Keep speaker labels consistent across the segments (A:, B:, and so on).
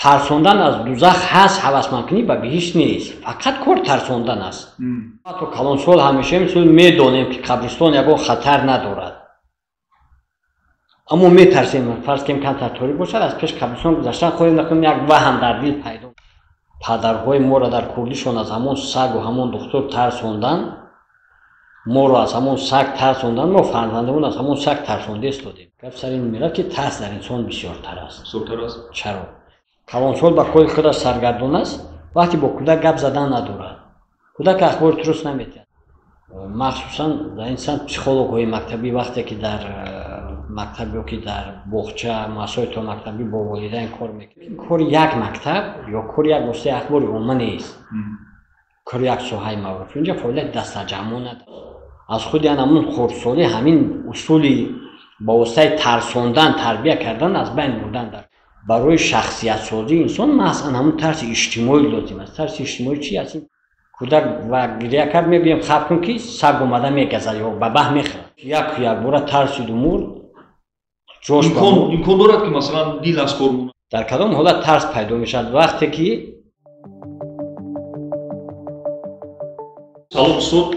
A: Тарсондан аз дузах ҳаст, ҳавасмандкунӣ ба биҳишт нест. Фақат кор тарсондан аст. Ҳатто калонсол ҳамеша мисол медонем, ки қабристон ягон хатар надорад. Аммо метарсем, фарз кунем камтар торик бошад, аз пеш қабристон гузаштан хоҳем накунем, як ваҳм дар дил пайдо. Падарҳои моро дар курдишон аз ҳамон сагу ҳамон духтур тарсондан, моро аз ҳамон саг тарсондан, мо фарзандамон аз ҳамон саг тарсонда истодем. Гап сар ин меравад, ки тарс дар инсон бисёртар аст.
B: Бисёртар аст?
A: Чаро? Калонсол ба кори худаш саргардон аст, вақте бо кӯдак гап задан надорад. Кӯдак ахбори дуруст наметиҳад. Махсусан дар ин самт психологҳои мактабӣ вақте ки дар мактаб ё ки дар боғча, муассисаҳои томактабӣ бо волидайн кор мекунанд. Кори як мактаб ё кори як воситаи ахбори омма нест. Кори як соҳаи маориф. Инҷа фаъолияти дастаҷамъона. Аз худи ҳамон хурдсолӣ ҳамин усули ба воситаи тарсондан, тарбия кардан аз байн бурдан дар барои шахсиятсозии инсон маҳз ҳамон тарси иҷтимоӣ лозим аст. Тарси иҷтимоӣ чи аст? Кӯдак ва гиря кард, мегӯем хаб кун, ки саг омада мегазад ё ба баҳ мехӯрад. Як якбора тарсиду мурд. Ҷош ба мурд.
B: Имкон дорад, ки масалан дил аз кор монад?
A: Дар кадом ҳолат тарс пайдо мешавад? Вақте ки
B: Салом, устод.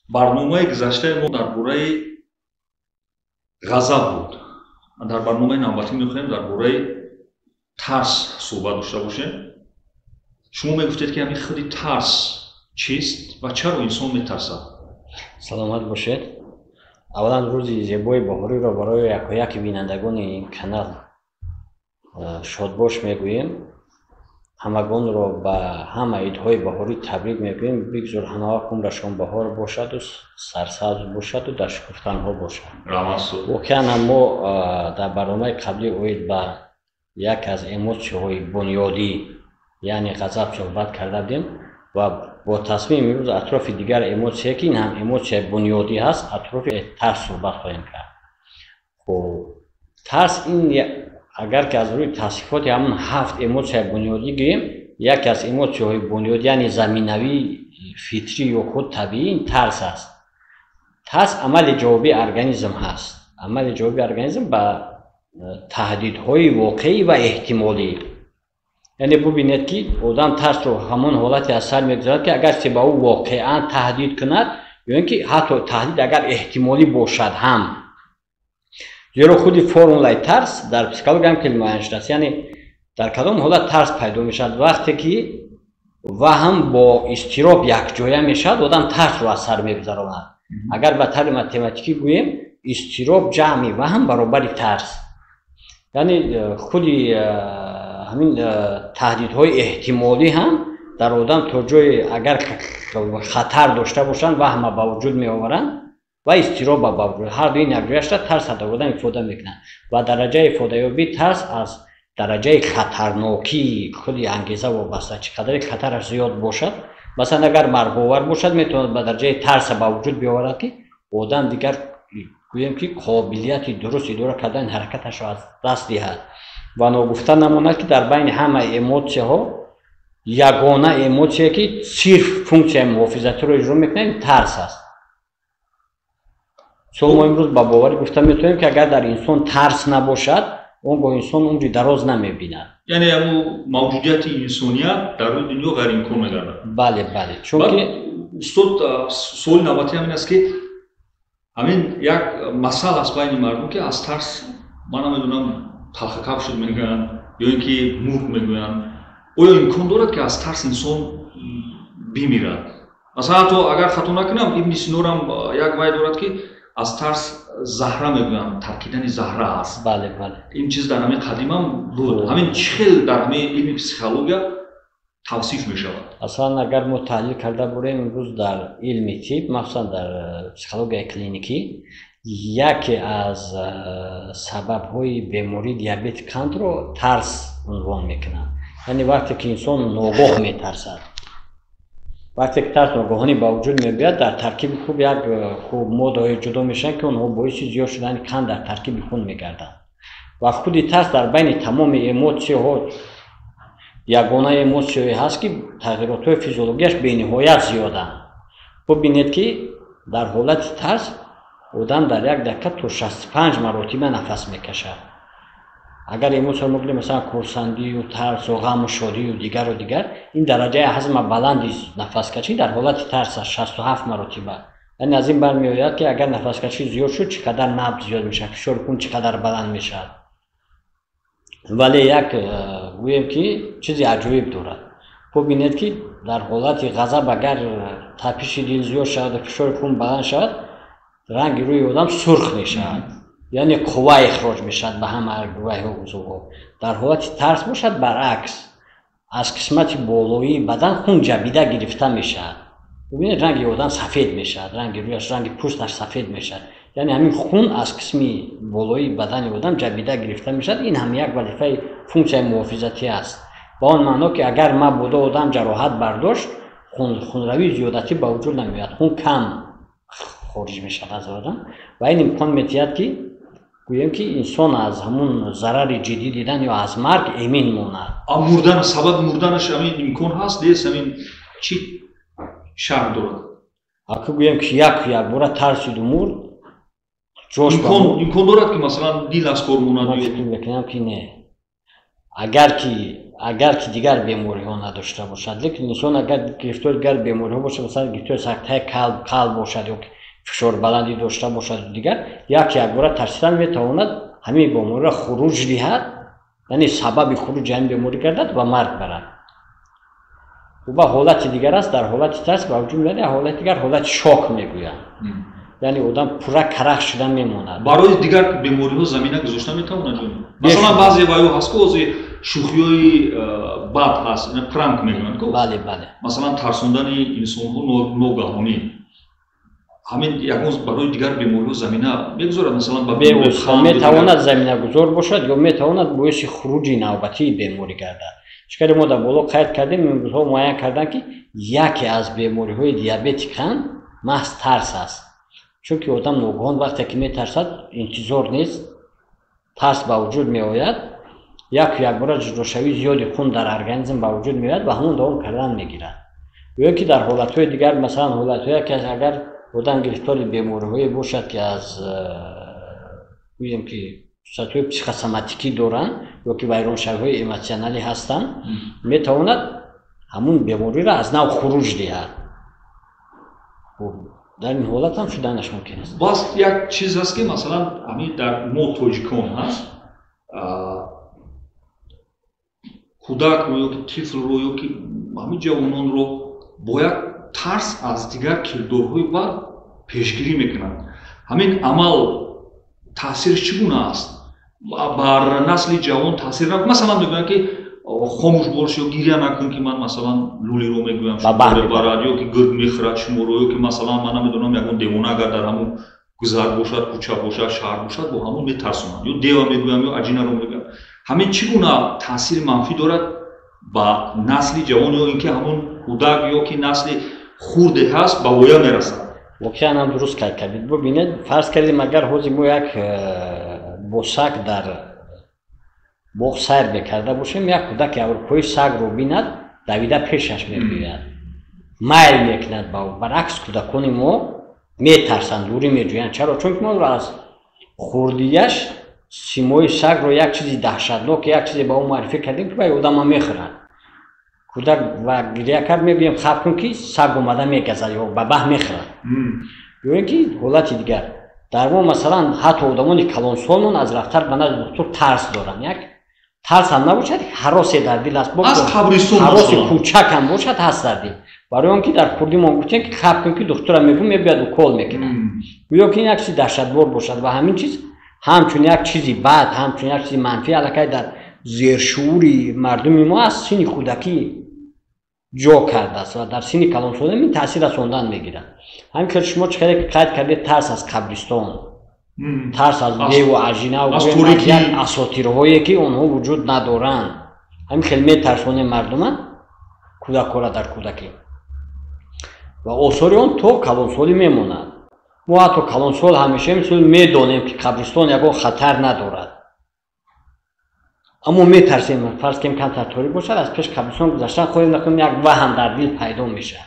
B: Барномаи гузаштаи мо дар бораи ғазаб буд. Дар барномаи навбатӣ мехоҳем дар бораи тарс суҳбат дошта бошем. Шумо мегуфтед, ки ҳамин худи тарс чист ва чаро инсон метарсад?
A: Саломат бошед. Аввалан рӯзи зебои баҳориро барои якояки бинандагони ин канал шодбош мегӯем. Ҳамагонро ба ҳама идҳои баҳорӣ табрик мегӯем. Бигзор ҳамавақт умрашон баҳор бошаду сарсабз бошаду дар шукуфтанҳо бошад.
B: Раҳмат, устод.
A: Воқеан ҳам мо дар барномаи қаблӣ оид ба як аз эмотсияҳои бунёдӣ, яъне ғазаб суҳбат карда будем ва бо тасмим имрӯз атрофи дигар эмотсия, ки ин ҳам эмотсияи бунёдӣ ҳаст, атрофи тарс суҳбат хоҳем кард. Хуб, тарс ин агар ки аз рӯи тавсифоти ҳамон 7 эмотсияи бунёдӣ гирем, яке аз эмотсияҳои бунёдӣ, яъне заминавӣ, фитрӣ ё худ табиӣ, ин тарс аст. Тарс амали ҷавобии организм ҳаст. Амали ҷавобии организм ба таҳдидҳои воқеӣ ва эҳтимолӣ. Яъне бубинед, ки одам тарсро ҳамон ҳолате аз сар мегузарад, ки агар се ба ӯ воқеан таҳдид кунад, ё ин ки ҳатто таҳдид агар эҳтимолӣ бошад ҳам. Зеро худи формулаи тарс дар психология ҳам хеле муайян шудааст. Яъне дар кадом ҳолат тарс пайдо мешавад? Вақте ки ваҳм бо изтироб якҷоя мешавад, одам тарсро аз сар мегузаронад. Агар ба таври математикӣ гӯем, изтироб ҷамъи ваҳм баробари тарс. Яъне худи ҳамин таҳдидҳои эҳтимолӣ ҳам дар одам то ҷое агар хатар дошта бошанд, ваҳма ба вуҷуд меоваранд ва изтироб ба вуҷуд. Ҳар ду ин якҷоя шуда тарс дар одам ифода мекунанд ва дараҷаи ифодаёбии тарс аз дараҷаи хатарнокии худи ангеза вобаста. Чӣ қадаре хатараш зиёд бошад, масалан агар марговар бошад, метавонад ба дараҷаи тарса ба вуҷуд биёварад, ки одам дигар гӯем ки қобилияти дуруст идора кардани ҳаракаташро аз даст диҳад. Ва ногуфта намонад, ки дар байни ҳамаи эмотсияҳо ягона эмотсия, ки сирф функсияи муҳофизатиро иҷро мекунад, ин тарс аст. Сол мо имрӯз ба боварӣ гуфта метавонем, ки агар дар инсон тарс набошад, он гоҳ инсон умри дароз намебинад.
B: Яъне ҳамун мавҷудияти инсоният дар рӯи дунё ғайриимкон мегардад.
A: Бале, бале. Чунки
B: Баъд, устод, суоли навбатӣ ҳамин аст, ки ҳамин як масъала аст байни мардум, ки аз тарс ман намедонам талхакап шуд мегӯянд ё ин ки мург мегӯянд. Оё имкон дорад, ки аз тарс инсон бимирад? Масалан, ҳатто агар хато накунам, Ибни Синорам як вай дорад, ки аз тарс заҳра мегӯянд, таркидани заҳра аст.
A: Бале, бале.
B: Ин чиз дар ҳамин қадимам буд. Ҳамин чӣ хел дар ҳамин илми психология тавсиф мешавад?
A: Аслан агар мо таҳлил карда бурем, имрӯз дар илми тиб, махсусан дар психологияи клиникӣ, яке аз сабабҳои бемории диабети қандро тарс унвон мекунанд. Яъне вақте ки инсон ногоҳ метарсад, вақте ки тарс ногоҳонӣ ба вуҷуд меояд, дар таркиби хун як хуб моддаҳое ҷудо мешаванд, ки онҳо боиси зиёд шудани қанд дар таркиби хун мегарданд. Ва худи тарс дар байни тамоми эмотсияҳо ягона эмотсияе ҳаст, ки тағйиротҳои физиологияш бениҳоят зиёданд. Бубинед, ки дар ҳолати тарс одам дар як дақиқа то 65 маротиба нафас мекашад. Агар эмоция мо гирем, масалан, хурсандию тарсу ғаму шодию дигару дигар, ин дараҷаи ҳазма баланди нафаскашӣ дар ҳолати тарс аст, 67 маротиба. Яъне аз ин бармеояд, ки агар нафаскашӣ зиёд шуд, чӣ қадар набз зиёд мешавад, фишори хун чӣ қадар баланд мешавад. Вале як гӯем, ки чизи аҷоиб дорад. Бубинед, ки дар ҳолати ғазаб агар тапиши дил зиёд шавад ва фишори хун баланд шавад, ранги рӯи одам сурх мешавад, яъне қувва ихроҷ мешавад ба ҳама гуваҳи узвҳо. Дар ҳолати тарс бошад, баръакс, аз қисмати болоии бадан хун ҷабида гирифта мешавад. Бубинед, ранги одам сафед мешавад, ранги рӯяш, ранги пӯсташ сафед мешавад. Яъне ҳамин хун аз қисми болоии бадани одам ҷабида гирифта мешавад. Ин ҳам як вазифаи функсияи муҳофизатӣ аст, ба он маъно, ки агар мабодо одам ҷароҳат бардошт, хунравии зиёдатӣ ба вуҷуд намеояд, хун кам хориҷ мешавад аз одам ва ин имкон медиҳад, ки гӯем, ки инсон аз ҳамун зарари ҷиддӣ дидан ё аз марг эмин монад.
B: Мурдан, сабаби мурданаш ҳамин имкон ҳаст, нест, ҳамин чӣ шарҳ дорад?
A: Ака, гӯем, ки якбора тарсиду мурд, ҷош
B: имкон дорад, ки масалан дил аз кор монад?
A: Ман фикр мекунам, ки не, агар ки дигар бемориҳо надошта бошад. Лекин инсон агар гирифтори дигар бемориҳо бошад, масалан, гирифтори сактаи қалб бошад ё фишорбаландӣ дошта бошад, дигар якбора тарсидан метавонад ҳамин бемориро хуруҷ диҳад, яъне сабаби хуруҷи ҳамин беморӣ гардад ва марг барад. Ба ҳолати дигар аст, дар ҳолати тарс ба вуҷуд меояд ҳолати дигар, ҳолати шок мегӯянд, яъне одам пурра карах шуда мемонад.
B: Барои дигар бемориҳо замина гузошта метавонад? Масалан, баъзе ваё ҳаст, ку ози шӯхиҳои бад ҳаст, пранк мегӯянд ку.
A: Бале, бале.
B: Масалан, тарсондани инсонҳо ногаҳонӣ, ҳамин ягон барои дигар бемориҳо замина мегузорад, масалан, ба
A: Метавонад заминагузор бошад ё метавонад боиси хуруҷи навбатии беморӣ гардад. Чикаре мо дар боло қайд кардем, имрӯзҳо муайян карданд, ки яке аз бемориҳои диабети қанд маҳз тарс аст, чунки одам ногаҳон вақте ки метарсад, интизор нест, тарс ба вуҷуд меояд, яку якбора ҷудошавии зиёди хун дар организм ба вуҷуд меояд ва ҳамон давом кардан мегирад. Ё ки дар ҳолатҳои дигар, масалан, ҳолатҳое ки агар одам гирифтори бемориҳое бошад, ки аз гӯем, ки хусусиятҳои психосоматикӣ доранд ё ки вайроншавиҳои эмотсионалӣ ҳастанд, метавонад ҳамун бемориро аз нав хуруҷ диҳад. Дар ин ҳолат ҳам шуданаш мумкин аст.
B: Боз як чиз аст, ки масалан ҳамин дар мо тоҷикон ҳаст, кӯдакро ё ки тифлро ё ки ҳамин ҷавононро бо як тарс аз дигар кирдорҳои бад пешгирӣ мекунанд. Ҳамин амал таъсираш чӣ гуна аст бар насли ҷавон? Таъсир, масалан, мегӯянд, ки хомӯш бош ё гиря накун, ки ман, масалан, лӯлиро мегӯям, мебарад, ё ки гург мехӯрад шуморо, ё ки, масалан, ман намедонам, ягон девона агар дар ҳамун гузар бошад, кӯча бошад, шаҳр бошад, бо ҳамун метарсонанд, ё дева мегӯям, ё аҷинаро мегӯям. Ҳамин чӣ гуна таъсири манфӣ дорад ба насли ҷавон, ё ин ки ҳамун кӯдак ё ки насли хурде ҳаст, ба воя мерасад?
A: Воқеан ҳам дуруст қайд кардед. Бубинед, фарз кардем, агар ҳозир мо як бо саг дар боғ сайр мекарда бошем, як кӯдаки аврупоӣ сагро бинад, давида пешаш мебиёяд, майл мекунад ба ӯ. Баръакс, кӯдакони мо метарсанд, дурӣ меҷӯянд. Чаро? Чунки мо аз хурдияш симои сагро як чизи даҳшатнок, як чизе ба ӯ муаррифӣ кардем, ки вай одама мехӯрад. Кӯдак ва гиря кард, мегӯем: «Хаб кун, ки саг омада мегазад ё ба баҳ мехӯрад». Ё ин ки ҳолати дигар дар мо, масалан, ҳатто одамони калонсолмон аз рафтар ба назди духтур тарс доранд. Як тарс ҳам набошад, ҳаросе дар дил аст, ҳароси кӯчак ҳам бошад, ҳаст дар дил, барои он ки дар хурдимон гуфтем, ки хаб кун, ки духтура мегӯ, мебиёяд, укол мекунад. Гӯё ки ин як чизи даҳшатбор бошад ва ҳамин чиз ҳамчун як чизи бад, ҳамчун як чизи манфӣ аллакай дар зершуури мардуми мо аз синни кӯдакӣ ҷо кардааст ва дар синни калонсолӣ ин таъсир расондан мегирад. Ҳамин хел шумо чӣ хеле қайд кардед, тарс аз қабристон, тарс аз деву аҷина, як асотирҳое, ки онҳо вуҷуд надоранд, ҳамин хел метарсонем мардума, кӯдакҳоро дар кӯдакӣ ва осори он то калонсолӣ мемонад. Мо ҳатто калонсол ҳамеша мисол медонем, ки қабристон ягон хатар надорад, аммо метарсем. Фарз кем камтар торик бошад, аз пеш қабристон гузаштан хоҳем накунем, як ваҳм дар дил пайдо мешавад,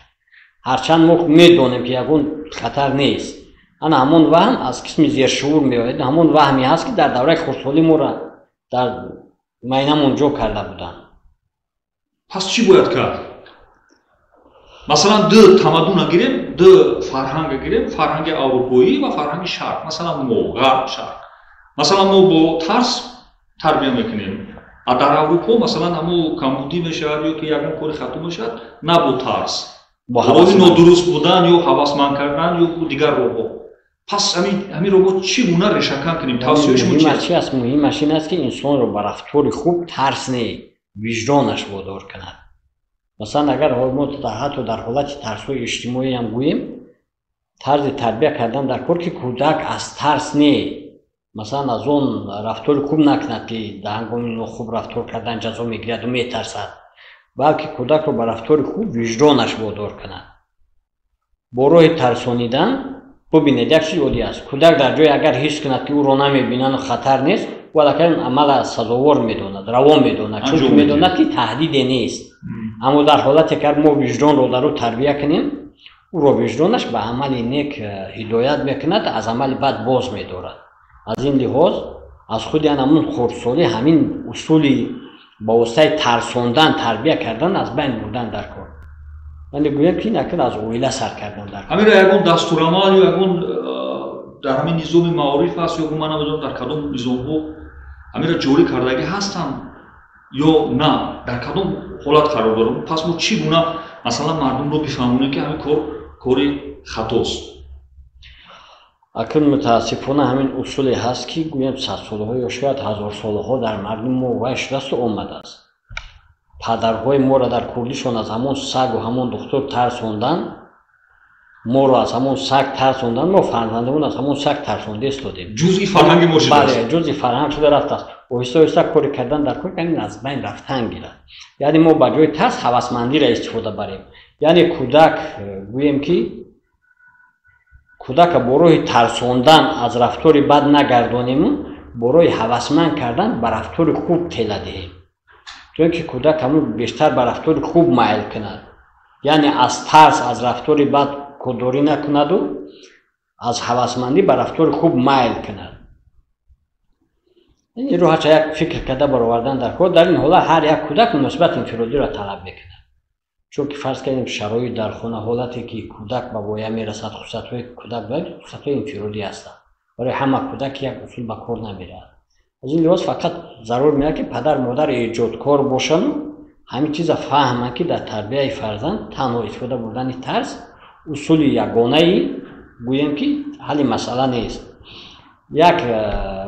A: ҳарчанд мо медонем, ки ягон хатар нест. Ана ҳамон ваҳм аз қисми зершуур меояд, ҳамон ваҳме ҳаст, ки дар давраи хурдсолӣ моро Дар майнамон ҷо карда буданд.
B: Пас чӣ бояд кард? Масалан, ду тамаддуна гирем, ду фарҳанга гирем, фарҳанги аврупоӣ ва фарҳанги шарқ. Масалан, мо ғарб, шарқ. Масалан, мо бо тарс тарбия мекунем, а дар Аврупо, масалан, ҳамун камбудӣ мешавад ё ки ягон кори хато мешавад, на бо тарс, роҳи нодуруст будан ё ҳавасманд кардан ё дигар роҳҳо. Пас ҳаминро мо чӣ гуна решакан кунем? Тавсияи шумо
A: чи аст? Муҳимаш ин аст, ки инсонро ба рафтори хуб тарс не, виҷдонаш водор кунад. Масалан, агар мо ҳатто дар ҳолати тарсҳои иҷтимоиам гӯем, тарзи тарбия кардан дар кор, ки кӯдак аз тарс не, масалан, аз он рафтори хуб накунад, ки дар ҳангоми нохуб рафтор кардан ҷазо мегираду метарсад, балки кӯдакро ба рафтори хуб виҷдонаш водор кунад. Бо роҳи тарсонидан, бубинед, як чизи оддӣ аст: кӯдак дар ҷое агар ҳис кунад, ки ӯро намебинану хатар нест, ӯ аллакай амала сазовор медонад, раво медонад, чунки медонад, ки таҳдиде нест. Аммо дар ҳолате ки мо виҷдонро дар ӯ тарбия кунем, ӯро виҷдонаш ба амали нек ҳидоят мекунад, аз амали бад боз медорад. Аз ин лиҳоз, аз худи ҳамун хурдсолӣ ҳамин усули ба воситаи тарсондан тарбия кардан аз байн бурдан дар кор. Яъне гӯем, ки ин акн аз оила сар кардан дар
B: ҳаминро ягон дастурамал ё ягон дар ҳамин низоми маориф аст ё ман намедонам, дар кадом низомҳо ҳаминро ҷорӣ кардагӣ ҳастанд ё на, дар кадом ҳолат қарор дорам? Пас мо чӣ гуна, масалан, мардумро бифаҳмонем, ки ҳамин кор кори хатост?
A: Акн мутаассифона ҳамин усуле ҳаст, ки гӯем садсолаҳо ё шояд ҳазорсолаҳо дар мардуми мо вай шудасту омадааст. Падарҳои моро дар курдишон аз ҳамон сагу ҳамон духтур тарсондан, моро аз ҳамон саг тарсондан, мо фарзандамон аз ҳамон саг тарсонда истодем.
B: Ҷузъи фарҳанги мо
A: шудааст. Бале, ҷузъи фарҳанг шуда рафтааст. Оҳиста оҳиста кори кардан дар кор, ҳамин аз байн рафтан гирад. Яъне мо ба ҷои тарс ҳавасмандиро истифода барем. Яъне кӯдак, гӯем ки кӯдака бо роҳи тарсондан аз рафтори бад нагардонему, бо роҳи ҳавасманд кардан ба рафтори хуб тела диҳем, то ин ки кӯдак ҳамун бештар ба рафтори хуб майл кунад. Яъне аз тарс аз рафтори бад худдорӣ накунаду аз ҳавасмандӣ ба рафтори хуб майл кунад. Инро ҳарча як фикр карда баровардан дар кор. Дар ин ҳолат ҳар як кӯдак муносибати инфиродиро талаб мекунад, чунки, фарз кардем, шароит дар хона, ҳолате ки кӯдак ба воя мерасад, хусусиятҳои кӯдак бояд хусусиятҳои инфиродӣ ҳастанд. Барои ҳама кӯдак як усул ба кор намеравад. Аз ин лиҳоз фақат зарур меояд, ки падар модар эҷодкор бошану ҳамин чиза фаҳманд, ки дар тарбияи фарзанд танҳо истифода бурдани тарс усули ягонаи, гӯем ки, ҳалли масъала нест. Як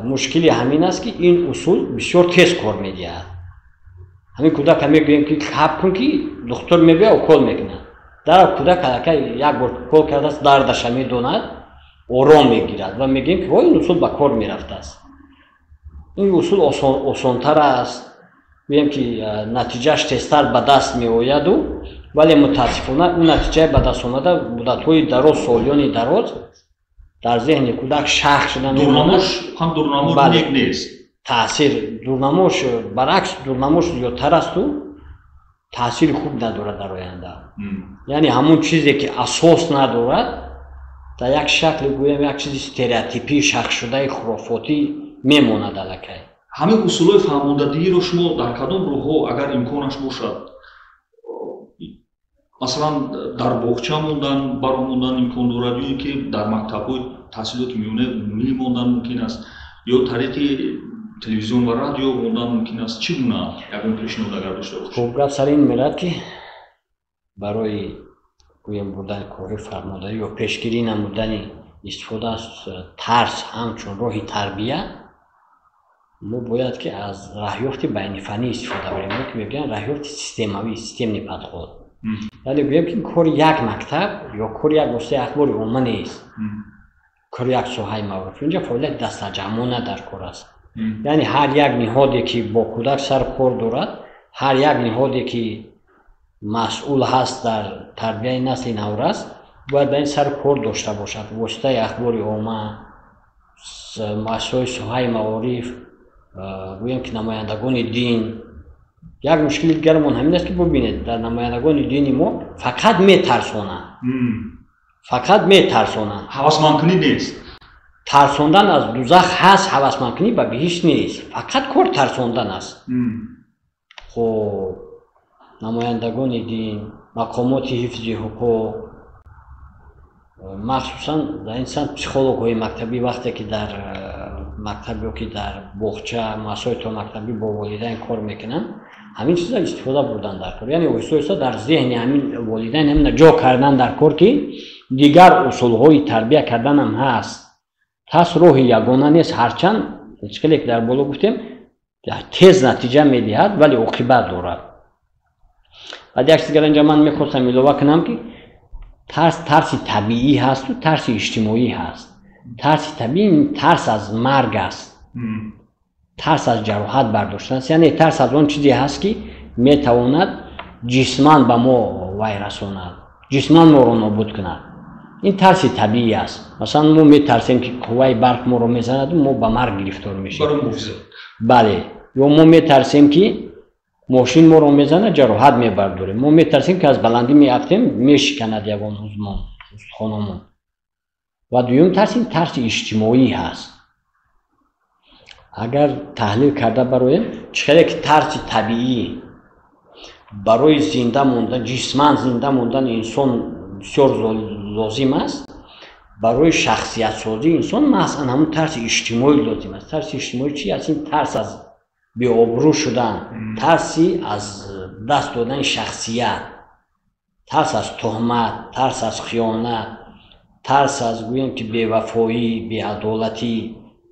A: мушкили ҳамин аст, ки ин усул бисёр тез кор медиҳад. Ҳамин кӯдака мегӯем, ки хаб кун, ки духтур мебиёд, укол мекунад. Дар кӯдак аллакай як бор укол кардааст, дардаша медонад, ором мегирад ва мегӯем, ки ин усул ба кор мерафтааст, ин усул осонтар аст, гӯем ки натиҷааш тезтар ба даст меояду. Вале мутаассифона ӯ натиҷаи ба даст омада муддатҳои дароз, солиёни дароз дар зеҳни кӯдак шах шуда
B: мемонад. Ҳам дурнамош нек нест.
A: Таъсир дурнамош, баръакс, дурнамош зиёдтар асту таъсири хуб надорад дар оянда. Яъне ҳамон чизе ки асос надорад, дар як шакли, гӯем, як чизи стереотипӣ шахшудаи хурофотӣ мемонад аллакай.
B: Ҳамин усулҳои фаҳмондадиҳиро шумо дар кадом роҳҳо, агар имконаш бошад, масалан, дар боғча мондан баромондан имкон дорад ё ин ки дар мактабҳои таҳсилоти миёнаи умумӣ мондан мумкин аст, ё тариқи телевизион ва радио мондан мумкин аст? Чӣ гуна, ягон пешниҳод агар дошта бошед?
A: Хуб, гап сари ин меравад, ки барои, гӯем, бурдани корҳои фармондарӣ ё пешгирӣ намудани истифода аз тарс ҳамчун роҳи тарбия, мо бояд ки аз раҳёфти байнифаннӣ истифода барем, ки мегӯянд раҳёфти системавӣ, системный подход. Яъне гӯем, ки кори як мактаб ё кори як воситаи ахбори омма нест, кори як соҳаи маориф. Инҷа фаъолияти дастаҷамъона дар кор аст. Яъне ҳар як ниҳоде, ки бо кӯдак сару кор дорад, ҳар як ниҳоде, ки масъул ҳаст дар тарбияи насли наврас, бояд ба ин сару кор дошта бошад: воситаи ахбори омма, муассисаҳои соҳаи маориф, гӯем ки намояндагони дин. Як мушкили дигарамон ҳамин аст, ки бубинед, дар намояндагони дини мо фақат метарсонанд, фақат метарсонанд.
B: Ҳавасмандкунӣ нест.
A: Тарсондан аз дузах ҳаст, ҳавасмандкунӣ ба биҳишт нест, фақат кор тарсондан аст. Хуб, намояндагони дин, мақомоти ҳифзи ҳуқуқ, махсусан дар ин самт психологҳои мактабӣ, вақте ки дар мактаб ё ки дар боғча, муассисаҳои томактабӣ бо волидайн кор мекунанд, ҳамин чиза истифода бурдан дар кор. Яъне оҳиста оҳиста дар зеҳни ҳамин волидайн ҳамина ҷо кардан дар кор, ки дигар усулҳои тарбия карданам ҳаст. Тарс роҳи ягона нест, ҳарчанд чӣ хеле ки дар боло гуфтем, тез натиҷа медиҳад, вале оқибат дорад. Баъд як чиз дигар инҷа ман мехостам илова кунам, ки тарс тарси табиӣ ҳасту тарси иҷтимоӣ ҳаст. Тарси табиӣ тарс аз марг аст, тарс аз ҷароҳат бардоштан аст, яъне тарс аз он чизе ҳаст, ки метавонад ҷисман ба мо вай расонад, ҷисман моро нобуд кунад. Ин тарси табиӣ аст. Масалан, мо метарсем, ки қувваи барқ моро мезанаду мо ба марг гирифтор мешавем. Бале, ё мо метарсем, ки мошин моро мезанад, ҷароҳат мебардорем. Мо метарсем, ки аз баландӣ меафтем, мешиканад ягон узвмон, устухономон. Ва дуюм тарс ин тарси иҷтимоӣ ҳаст. Агар таҳлил карда бароем, чӣ хеле ки тарси табиӣ барои зинда мондан, ҷисман зинда мондани инсон бисёр лозим аст, барои шахсиятсозии инсон маҳз ан ҳамун тарси иҷтимоӣ лозим аст. Тарси иҷтимоӣ чи аст? Ин тарс аз беобрӯ шудан, тарси аз даст додани шахсият, тарс аз туҳмат, тарс аз хиёнат, тарс аз, гӯем ки, бевафоӣ, беадолатӣ,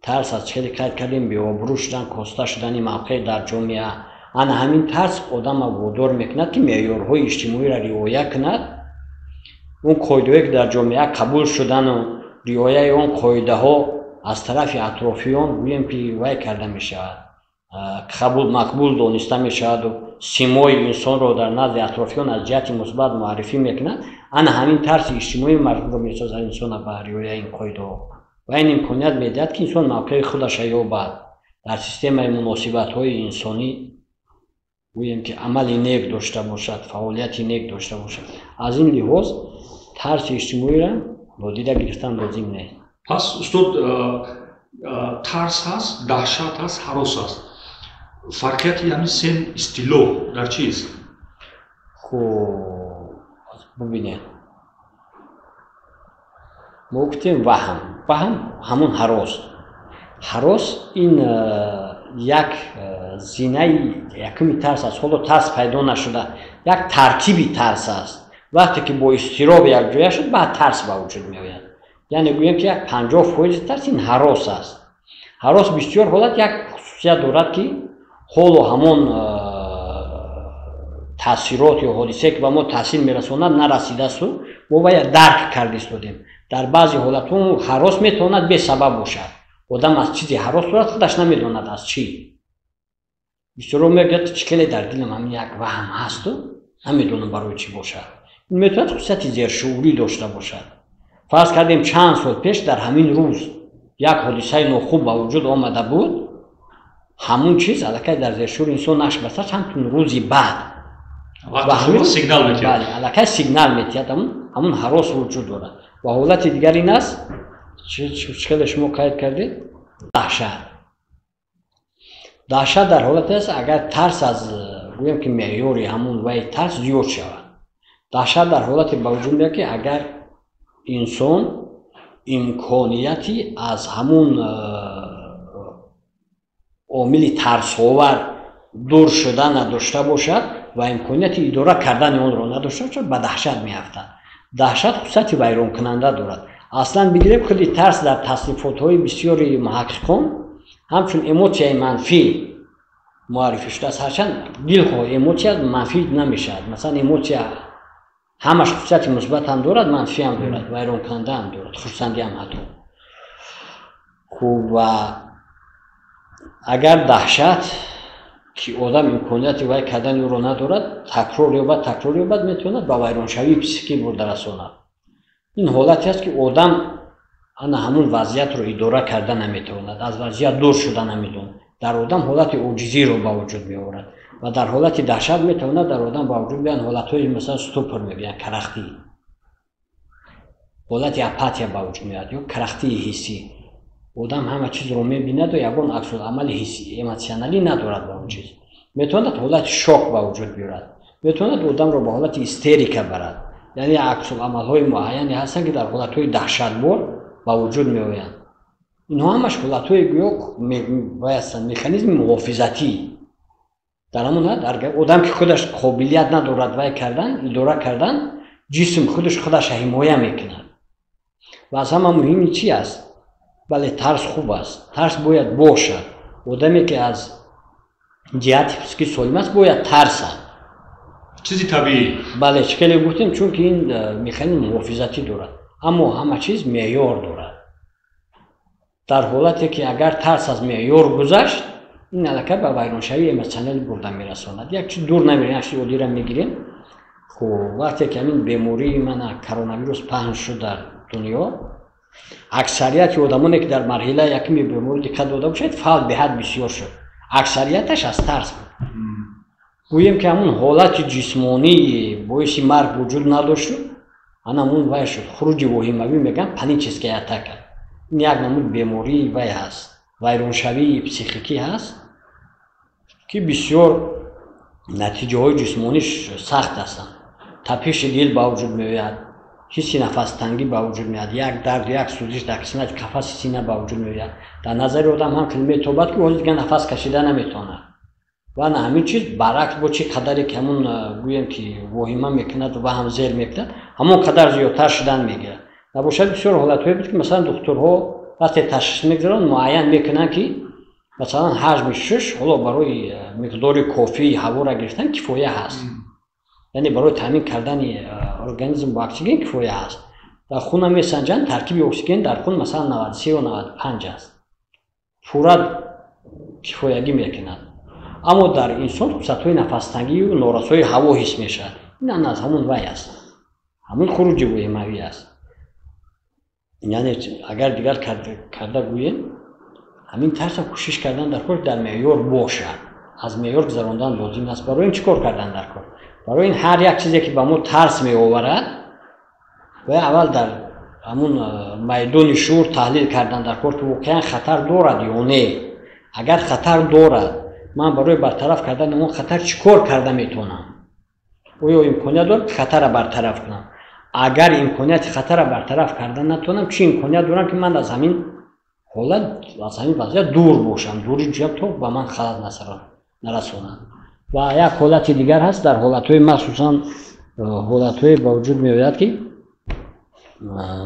A: тарс аз, хеле қайд кардем, беобрӯ шудан, коста шудани мавқеъ дар ҷомеа. Ана ҳамин тарс одамро водор мекунад, ки меъёрҳои иҷтимоиро риоя кунад, он қоидаҳое ки дар ҷомеа қабул шудану риояи он қоидаҳо аз тарафи атрофиён, гӯем ки, вай карда мешавад, қабул, мақбул дониста мешаваду симои инсонро дар назди атрофиён аз ҷиҳати мусбат муаррифӣ мекунад. Ана ҳамин тарси иҷтимоӣ маҷбур месозад инсонро ба риояи ин қоидаҳо ва ин имконият медиҳад, ки инсон мавқеи худаша ёбад дар системаи муносибатҳои инсонӣ, гӯем ки, амали нек дошта бошад, фаъолияти нек дошта бошад. Аз ин лиҳоз тарси иҷтимоиро нодида гирифтан лозим нест.
B: Пас, устод, тарс ҳаст, даҳшат ҳаст, ҳарос ҳаст. Фарқияти ҳамин се истилоҳ дар чист?
A: Хуб, бубинед, мо гуфтем ваҳм. Ваҳм ҳамун ҳарос. Ҳарос ин як зинаи якуми тарс аст. Ҳоло тарс пайдо нашуда, як таркиби тарс аст. Вақте ки бо изтироб якҷоя шуд, баъд тарс ба вуҷуд меояд. Яъне гӯем, ки як 50% тарс ин ҳарос аст. Ҳарос бисёр ҳолат як хусусият дорад, ки ҳоло ҳамон таъсирот ё ҳодисае, ки ба мо таъсир мерасонад, нарасидаасту мо вая дарк карда истодем. Дар баъзе ҳолатҳо ҳарос метавонад бесабаб бошад. Одам аз чизе ҳарос дорад, худаш намедонад аз чӣ. Бисёро мегӯяд, ки чӣ хеле дар дилам ҳамин як ваҳм ҳасту намедонам барои чӣ бошад. Ин метавонад хусусияти зершуурӣ дошта бошад. Фарз кардем, чанд сол пеш дар ҳамин рӯз як ҳодисаи нохуб ба вуҷуд омада буд. Ҳамун чиз аллакай дар зершуури инсон нақш баста, чандтун рӯзи баъд аллакай сигнал метиҳад, ҳамун ҳарос вуҷуд дорад. Ва ҳолати дигар ин аст, чӣ хеле шумо қайд кардед, даҳшат. Даҳшат дар ҳолате аст, агар тарс аз, гӯем ки, меъёри ҳамун вай тарс зиёд шавад. Даҳшат дар ҳолате ба вуҷуд меояд, ки агар инсон имконияти аз ҳамун омили тарсовар дур шуда надошта бошад ва имконияти идора кардани онро надошта бошад, ба даҳшат меафтад. Даҳшат хусусияти вайронкунанда дорад. Аслан бигирем, худи тарс дар таснифотҳои бисёри муҳаққиқон ҳамчун эмотсияи манфӣ муаррифӣ шудааст, ҳарчанд дилхоҳ эмотсия манфӣ намешавад. Масалан, эмотсия ҳамаш хусусияти мусбат ҳам дорад, манфӣ ҳам дорад, вайронкунанда ҳам дорад, хурсандӣ ҳам ҳатто. Хуб, ва агар даҳшат, ки одам имконияти вай кардани ӯро надорад, такрор ёбад, такрор ёбад, метавонад ба вайроншавии психикӣ бурда расонад. Ин ҳолате аст, ки одам ана ҳамун вазъиятро идора карда наметавонад, аз вазъият дур шуда наметавонад, дар одам ҳолати оҷизиро ба вуҷуд меорад. Ва дар ҳолати даҳшат метавонад дар одам ба вуҷуд биёянд ҳолатҳои, масалан, ступор мегӯянд, карахтӣ, ҳолати апатия ба вуҷуд меояд ё карахтии ҳиссӣ. Одам ҳама чизро мебинад ва ягон аксуламали ҳисси эмотсионалӣ надорад ба он чиз. Метавонад ҳолати шок ба вуҷуд биёрад, метавонад одамро ба ҳолати истерика барад. Яъне аксуламалҳои муайяне ҳастанд, ки дар ҳолатҳои даҳшатбор ба вуҷуд меоянд. Инҳо ҳамаш ҳолатҳои гӯё вай ҳастанд, механизми муҳофизатӣ. Дар ҳамон ҳад одам ки худаш қобилият надорад вай кардан, идора кардан, ҷисм худаш худаша ҳимоя мекунад. Ва аз ҳама муҳим чи аст? Бале, тарс хуб аст, тарс бояд бошад. Одаме ки аз ҷиҳати психикӣ солим аст, бояд тарсад.
B: Чизи табиӣ.
A: Бале, чӣ хеле гуфтем, чунки ин механизм муҳофизатӣ дорад. Аммо ҳама чиз меъёр дорад. Дар ҳолате ки агар тарс аз меъёр гузашт, ин аллакай ба вайроншавии эмотсионалӣ бурда мерасонад. Як чиз дур намерем, як чизи оддиро мегирем. Хуб, вақте ки ҳамин бемории мана коронавирус паҳн шуд дар дунё, аксарияти одамоне ки дар марҳилаи якуми беморӣ диққат дода бошед, фавт беҳад бисёр шуд. Аксарияташ аз тарс буд. Гӯем ки ҳамун ҳолати ҷисмонии боиси марг вуҷуд надошту, ана ҳамун вай шуд, хуруҷи воҳимавӣ мегӯянд, паническая атака. Ин як намуд бемории вай ҳаст, вайроншавии психикӣ ҳаст, ки бисёр натиҷаҳои ҷисмониш сахт ҳастанд. Тапиши дил ба вуҷуд меояд, ҳисси нафастангӣ ба вуҷуд меояд, як дард, як сӯзиш дар қисмати қафаси сина ба вуҷуд меояд. Дар назари одам ҳам хел метобад, ки ҳоли дигар нафас кашида наметавонад. Ва на ҳамин чиз баръакс бо чӣ қадаре ки ҳамун гӯем ки воҳима мекунад ва ҳам зер мекунад, ҳамон қадар зиёдтар шудан мегирад. Набошад, бисёр ҳолатҳое буд, ки масалан духтурҳо вақте ташхис мегузаронанд, муайян мекунанд, ки масалан ҳаҷми шуш ҳоло барои миқдори кофии ҳаворо гирифтан кифоя ҳаст. Яъне барои таъмин кардани организм бо оксиген кифоя ҳаст. Дар хуна месанҷанд, таркиби оксиген дар хун масалан 93 95 аст. Пурра кифоягӣ мекунад. Аммо дар инсон хусусиятҳои нафастангию норасоии ҳаво ҳис мешавад. Ин аз ҳамун вай аст, ҳамун хуруҷи воҳимавӣ аст. Яъне агар дигар карда гӯем, ҳамин тарса кӯшиш кардан дар кор дар меъёр бошад, аз меъёр гузарондан лозим аст. Барои ин чӣ кор кардан дар кор? Барои ин ҳар як чизе ки ба мо тарс меоварад, бояд аввал дар ҳамун майдони шуур таҳлил кардан дар кор, ки воқеан хатар дорад ё не. Агар хатар дорад, ман барои бартараф кардани он хатар чӣ кор карда метавонам? Оё имконият дорам, ки хатарро бартараф кунам? Агар имконияти хатарро бартараф карда натавонам, чӣ имконият дорам, ки ман аз ҳамин ҳолат, аз ҳамин вазъият дур бошам, дурӣ ҷӯям, то ба ман халал нарасонад? Ва як ҳолати дигар ҳаст, дар ҳолатҳои махсусан ҳолатҳое ба вуҷуд меояд, ки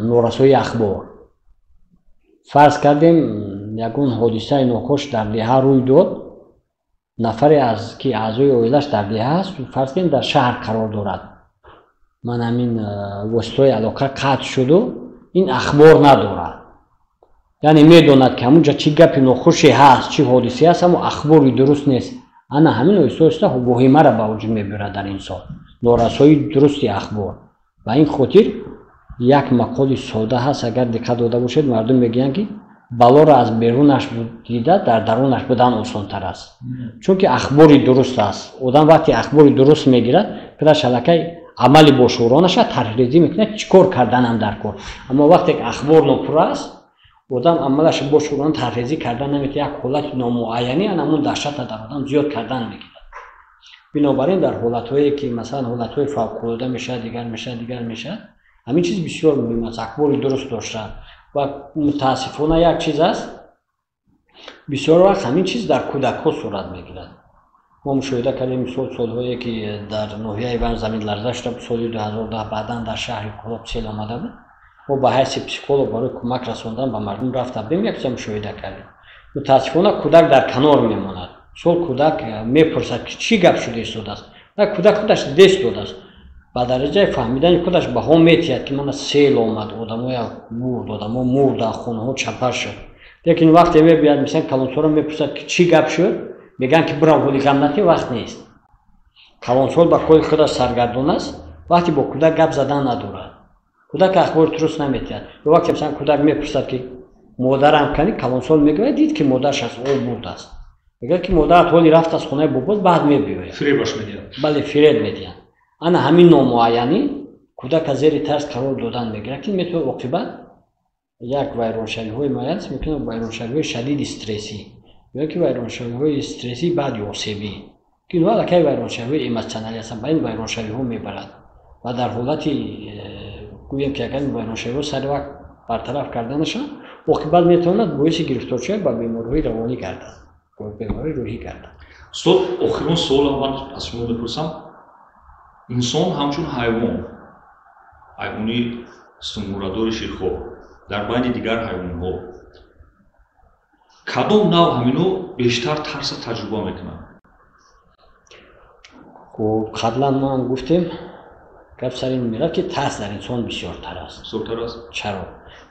A: норасоии ахбор. Фарз кардем, ягон ҳодисаи нохуш дар деҳа рӯй дод, нафаре аз ки аъзои оилаш дар деҳа ҳаст, фарз кардем, дар шаҳр қарор дорад. Ман ҳамин воситаҳои алоқа қатъ шуду ин ахбор надорад. Яъне медонад, ки ҳамунҷа чӣ гапи нохуше ҳаст, чӣ ҳодисае ҳаст, аммо ахбори дуруст нест. Ана ҳамин оҳиста оҳиста воҳимаро ба вуҷуд мебиёрад дар инсон, норасоии дурусти ахбор. Ба ин хотир як мақоли сода ҳаст, агар диққат дода бошед, мардум мегӯянд, ки балоро аз берунаш дида дар дарунаш будан осонтар аст, чунки ахбори дуруст аст. Одам вақте ахбори дуруст мегирад, худаш аллакай амали бошуронаша тарҳрезӣ мекунад, чӣ кор карданам дар кор. Аммо вақте ки ахбор нопурра аст, одам амалаш бошурона тарҳрезӣ кардан наметавонад, як ҳолати номуайянӣ ана ҳамун даҳшатро дар одам зиёд кардан мегирад. Бинобар ин дар ҳолатҳое ки масалан ҳолатҳои фавқулода мешавад, дигар мешавад, дигар мешавад, ҳамин чиз бисёр муҳим аст, ахбори дуруст доштан. Ва мутаассифона як чиз аст, бисёр вақт ҳамин чиз дар кӯдакҳо сурат мегирад. Мо мушоҳида кардем, мисол, солҳое ки дар ноҳияи Ванҷ заминларза шуда буд соли 2010, баъдан дар шаҳри Кӯлоб сел омада буд, мо ба ҳайси психолог барои кӯмак расондан ба мардум рафта будем, як чиза мушоҳида кардем. Мутаассифона кӯдак дар канор мемонад. Мисол, кӯдак мепурсад, ки чӣ гап шуда истодааст, ва кӯдак худаш дида истодааст, ба дараҷаи фаҳмидани худаш баҳо метиҳад, ки мана сел омад, одамоя бурд, одамо мурданд, хонаҳо чапар шуд. Лекин вақте мебиёяд, мисалан, калонсолро мепурсад, ки чӣ гап шуд, мегӯянд, ки бирав, ҳоли ғам натӣ, вақт нест. Калонсол ба кори худаш саргардон аст, вақте бо кӯдак гап задан надорад, кӯдак ахбори дуруст наметиҳад. Ё вақте масалан кӯдак мепурсад, ки модарам кани, калонсол мегӯяд, дид, ки модараш аз об бурдааст, мегӯяд, ки модарат ҳоли рафт аз хонаи бобост, баъд мебиёяд.
B: Фиребаш медиҳад.
A: Бале, фиреб медиҳанд. Ана ҳамин номуайянӣ кӯдака зери тарс қарор додан мегирад, ки метавонад оқибат Як вайроншавиҳои муайян аст, мумкин вайроншавиҳои шадиди стрессӣ ё ки вайроншавиҳои стрессии баъди осебӣ, ки инҳо аллакай вайроншавиҳои эмотсионалӣ ҳастанд, ба ин вайроншавиҳо мебарад. Ва дар ҳолати гӯем, ки агар ин вайроншавиҳо сари вақт бартараф карда нашаванд, оқибат метавонад боиси гирифторшавӣ ба бемориҳои равонӣ гардад, бемориҳои рӯҳӣ гардад.
B: Устод, охирон суолам ман аз шумо мепурсам: инсон ҳамчун ҳайвон, ҳайвони сумурадори ширхор, дар байни дигар ҳайвонҳо кадом навъ ҳамино бештар тарса таҷриба мекунанд?
A: Хуб, қаблан мо ҳам гуфтем, гап сари ин меравад, ки тарс дар инсон бисёртар аст.
B: Бисёртар аст.
A: Чаро?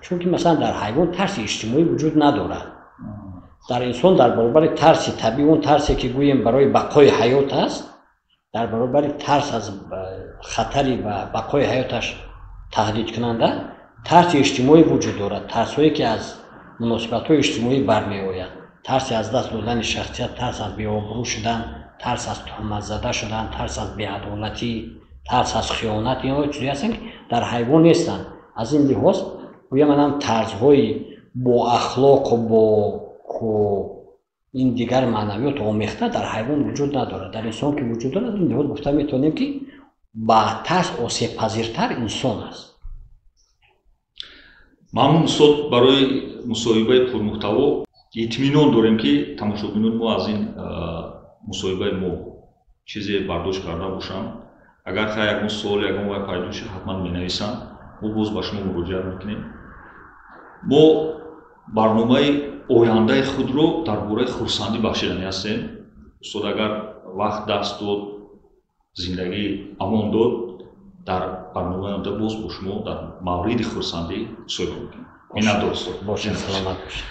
A: Чунки, масалан, дар ҳайвон тарси иҷтимоӣ вуҷуд надорад. Дар инсон дар баробари тарси табиӣ, он тарсе, ки гӯем, барои бақои ҳаёт аст, дар баробари тарс аз хатари ба бақои ҳаёташ таҳдидкунанда, тарси иҷтимоӣ вуҷуд дорад, тарсҳое, ки аз муносибатҳои иҷтимоӣ бармеояд: тарси аз даст додани шахсият, тарс аз беобрӯ шудан, тарс аз туҳматзада шудан, тарс аз беадолатӣ, тарс аз хиёнат. Инҳо чизе ҳастанд, ки дар ҳайвон нестанд. Аз ин лиҳоз, гӯям, анам тарзҳои бо ахлоқу бо ин дигар маънавиёт омехта дар ҳайвон вуҷуд надорад, дар инсон ки вуҷуд дорад. Ин лиҳоз гуфта метавонем, ки ба тарс осебпазиртар инсон аст.
B: Мамнун, устод, барои мусоҳибаи пурмуҳтаво. Итминон дорем, ки тамошобинони мо аз ин мусоҳибаи мо чизе бардошт карда бошанд. Агар хай ягон суол, ягон вай пайдо шуд, ҳатман менависанд, мо боз ба шумо муроҷиат мекунем. Мо барномаи ояндаи худро дар бораи хурсандӣ бахшиданӣ ҳастем. Устод, агар вақт даст дод, зиндагӣ амон дод, дар барномаи оянда боз бо шумо дар мавриди хурсандӣ мусоҳиба мекунем. Миннатдор, устод.
A: Бошед, саломат бошед.